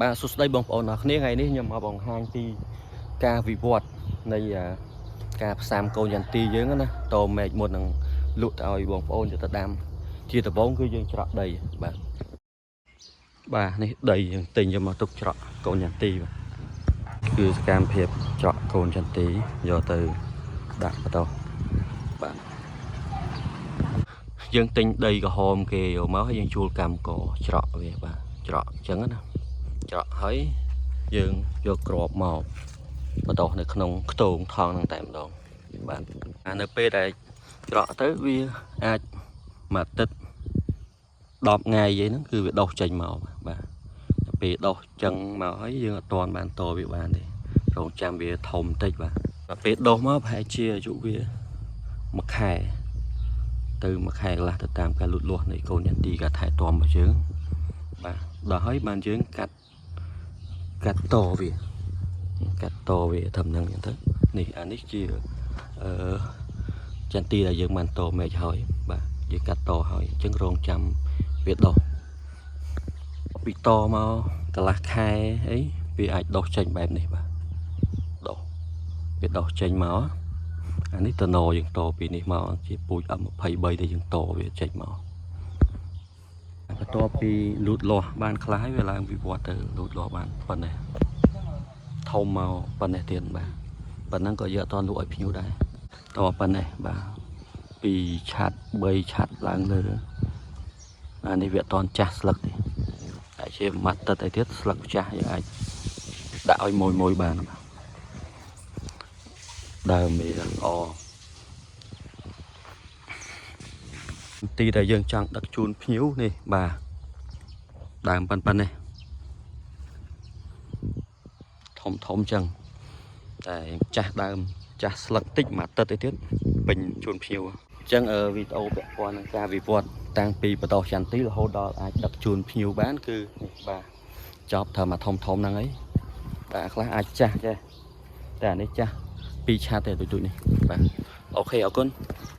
បាទសួស្តីបងប្អូនអរគ្នាថ្ងៃនេះខ្ញុំមកបង្ហាញពីការវិវត្តនៃការផ្សាំកូនចន្ទីយើងណាតមែកមុននឹងលក់ទៅឲ្យបងប្អូនយកទៅដាំជាដំបូងគឺយើងច្រកដីបាទបាទនេះដីយើងទិញយកមកទុកច្រកកូនចន្ទីបាទគឺសកម្មភាពច្រកកូនចន្ទីយកទៅដាក់បន្តបាទយើងទិញដីក្រហមគេយកមកហើយយើងជួលកម្មករច្រកវាបាទច្រកអញ្ចឹងណា ច្រកហើយយើងយកក្របមកបន្ដោះនៅក្នុងខ្ទងថងហ្នឹងតែម្ដងបាទអានៅពេលដែលច្រកទៅវាអាចមួយអាទិត្យ10ថ្ងៃអីហ្នឹងគឺវាដុះចេញមកបាទដល់ពេលដុះចឹងមកហើយយើងអត់ទាន់បានតវាបានទេរងចាំវាធំបន្តិចបាទដល់ពេលដុះមកប្រហែលជាអាយុវាមួយខែទៅមួយខែកន្លះទៅតាមការលូតលាស់នៃកូនចន្ទីការថែទាំរបស់យើងបាទដល់ហើយបានយើងកាត់ កាត់តវាកាត់តវាធ្វើហ្នឹងអញ្ចឹងទៅនេះអានេះជាអឺចន្ទីដែលយើងបានតមែកហើយបាទយើងកាត់តហើយអញ្ចឹងរងចាំវាដុះពីតមកកន្លះខែអីវាអាចដុះចេញបែបនេះបាទដុះវាដុះចេញមកអានេះតណយើងតពីនេះមកជាពូជ M23 ដែលយើងតវាចេញមកបន្ទាប់ពីលូតលាស់បានខ្លះហើយវាឡើងវិវត្តទៅលូតលាស់បានប៉ុណ្ណេះ ធំមកប៉ុណ្ណេះទៀតបាទប៉ុណ្ណឹងក៏យើងអត់តលក់ឲ្យភ្ញៀវដែរតប៉ុណ្ណេះបាទ2ឆាត់3ឆាត់ឡើងលើអានេះវាអត់តចាស់ស្លឹកទេតែជាមួយអាទិត្យអីទៀតស្លឹកចាស់យើងអាចដាក់ឲ្យមួយមួយបានបាទដើមវាល្អទីដែលយើងចង់ដឹកជូនភ្ញៀវនេះបាទដើមប៉ុណ្ណេះធំធំចឹង តែចាស់ដើមចាស់ស្លឹកតិចមួយអាទិត្យទៅទៀតពេញជូនភ្ញៀវអញ្ចឹងអឺវីដេអូពាក់ព័ន្ធនឹងការវិវត្តតាំងពីបដោះចន្ទីរហូតដល់អាចដឹកជូនភ្ញៀវបានគឺនេះបាទចប់ធ្វើមកធំធំហ្នឹងហើយបាទខ្លះអាចចាស់ចេះតែអានេះចាស់ពីរឆាតទេទូចៗនេះបាទ OK អរគុណ។